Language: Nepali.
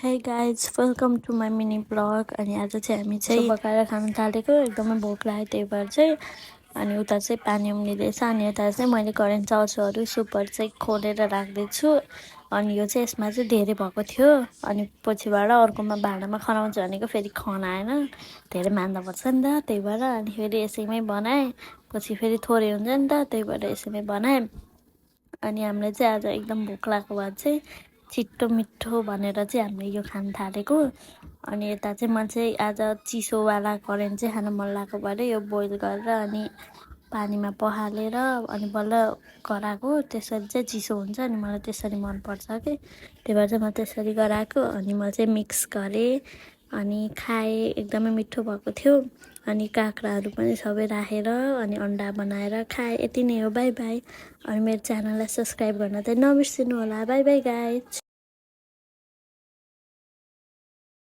Hey guys, welcome to my mini blog अनि आज चाहिँ हामी चाहिँ पकाएर खान थालेको एकदमै भोक लाग्यो त्यही भएर चाहिँ अनि उता चाहिँ पानी उम्लिँदैछ अनि यता चाहिँ मैले करेन्ट चाउचाउहरू सुपहरू चाहिँ खोलेर राख्दैछु अनि यो चाहिँ यसमा चाहिँ धेरै भएको थियो अनि पछिबाट अर्कोमा भाँडामा खनाउँछु भनेको फेरि खनाएन धेरै मान्दा पर्छ नि त त्यही भएर अनि फेरि यसैमै बनाएँ पछि फेरि थोरै हुन्छ नि त त्यही भएर यसैमै बनाएँ अनि हामीलाई चाहिँ आज एकदम भोक लागेको भएर चाहिँ छिट्टो मिठो भनेर चाहिँ हामीले यो खान थालेको अनि यता चाहिँ म चाहिँ आज चिसोवाला करेन्ट चाहिँ खान मन लागेको भएर यो बोइल गरेर अनि पानीमा पखालेर अनि बल्ल गराएको त्यसरी चाहिँ चिसो हुन्छ अनि मलाई त्यसरी मनपर्छ कि त्यही भएर चाहिँ म त्यसरी गराएको अनि म चाहिँ मिक्स गरेँ अनि खाएँ एकदमै मिठो भएको थियो अनि काँक्राहरू पनि सबै राखेर अनि अन्डा बनाएर खाएँ यति नै हो बाई बाई अनि मेरो च्यानललाई सब्सक्राइब गर्न चाहिँ नबिर्सिनु होला बाई बाई गाइज